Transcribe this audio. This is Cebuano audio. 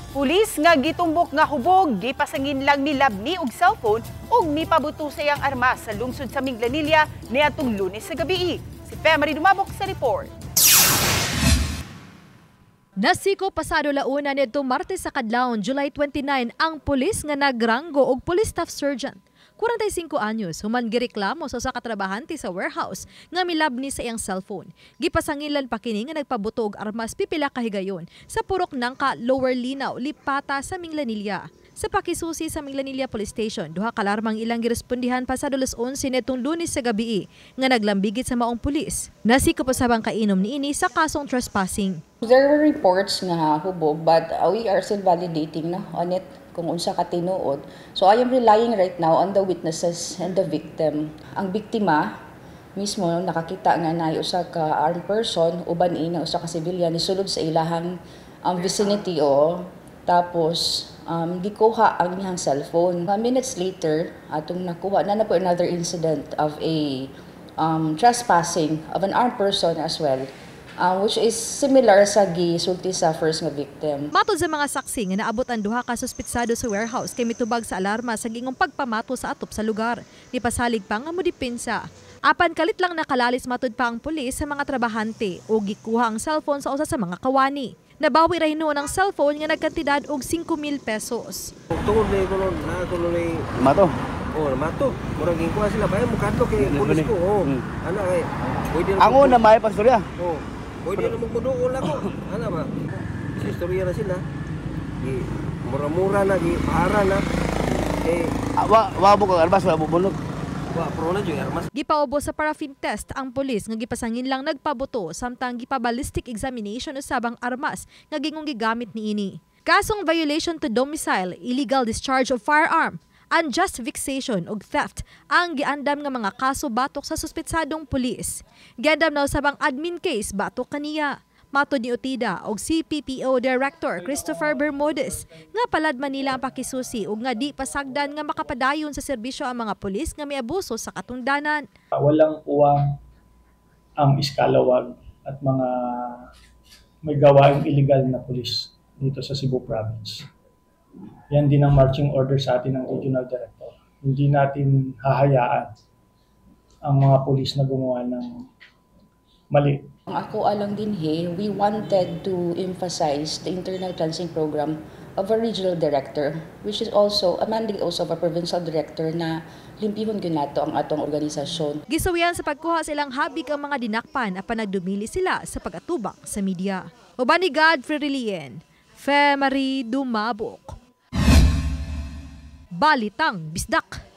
Pulis nga gitumbok nga hubog, gipasangin lang nilabni og cellphone ug mipabuto sa iyang armas sa lungsod sa Minglanilla niadtong Lunes sa gabi. Si Femary Dumabok sa report. Nasiko pasado 1 nidtong Martes sa kadlawon, July 29, ang pulis nga nagranggo og police staff sergeant, 45 anyos, human gireklamo sa usa ka trabahante sa warehouse nga milabni sa iyang cellphone. Gipasangilan pa kini nga nagpabuto og armas pipila ka higayon sa Purok Nangka, Lower Linaw, Lipata sa Minglanilla. Sa pakisusi sa Minglanilla Police Station, duha ka alarmang ilang girespondihan pasado alas 11 nitong Lunes sa gabi nga naglambigit sa maong pulis. Nasiko pa usab ang kainom niini sa kasong trespassing. There were reports nga hubog, but we are still validating, no, on it kung unsa ka tinuod. So I am relying right now on the witnesses and the victim. Ang biktima mismo nakakita nga naay usa ka armed person uban ina usa ka civilian nisulod sa ilahang vicinity o tapos gikuha ang iyang cellphone. Minutes later, atong nakuha na na po another incident of a trespassing of an armed person as well, which is similar sa gisulti sa first nga victim. Matod sa mga saksi nga naabot ang duha ka suspitsado sa warehouse kay mitubag sa alarma sa gingong pagpamato sa atop sa lugar. Nipasalig pa nga modepensa. Apan kalit lang nakalalis, matud pa ang pulis, sa mga trabahante o gikuha ang cellphone sa usa sa mga kawani. Nabawi ra hinuon ang cellphone nga nagkantidad og 5,000 pesos. Tungod ni kuno na kuno ni Mato. Oh, mato. Murag gikuha sila ba mo kadto kay pulis ko. Oh. Ana kay pwede na Ang una may pastorya. Oh. Pwede na magmuduol ako. Ana ba? Sa istorya na sila. Gi mura-mura na, gi pahara na. Eh, Wa wa mo ko arbas, wa bubunot. Wa pro na jud armas. Gipaubos sa paraffin test ang pulis nga gipasangin lang nagpabuto samtang gipabalistic examination usab ang armas nga gingong gigamit niini. Kasong violation to domicile, illegal discharge of firearm, unjust vexation ug theft ang giandam nga mga kaso batok sa suspetsadong pulis. Giandam na usab ang admin case batok kaniya. Matod ni Otida og CPPO Director Christopher Bermudez nga palad man nila ang pakisusi ug nga di pasagdan nga makapadayon sa serbisyo ang mga pulis nga miabuso sa katungdanan. Walang puwang ang iskalawag at mga may gawaing illegal na pulis dito sa Cebu Province. Yan din ang marching order sa atin ng regional director. Hindi natin hahayaan ang mga pulis na gumawa ng mali. Ang ako alang din he, we wanted to emphasize the internal cleansing program of a regional director, which is also a mandate also of a provincial director na limpihon gyud nato ang atong organisasyon. Gisuwian sa pagkuha sa ilang habig ang mga dinakpan apan nagdumili sila sa pag-atubang sa media. Uban ni Godfrey Relien, Femary Dumabok. Balitang Bisdak.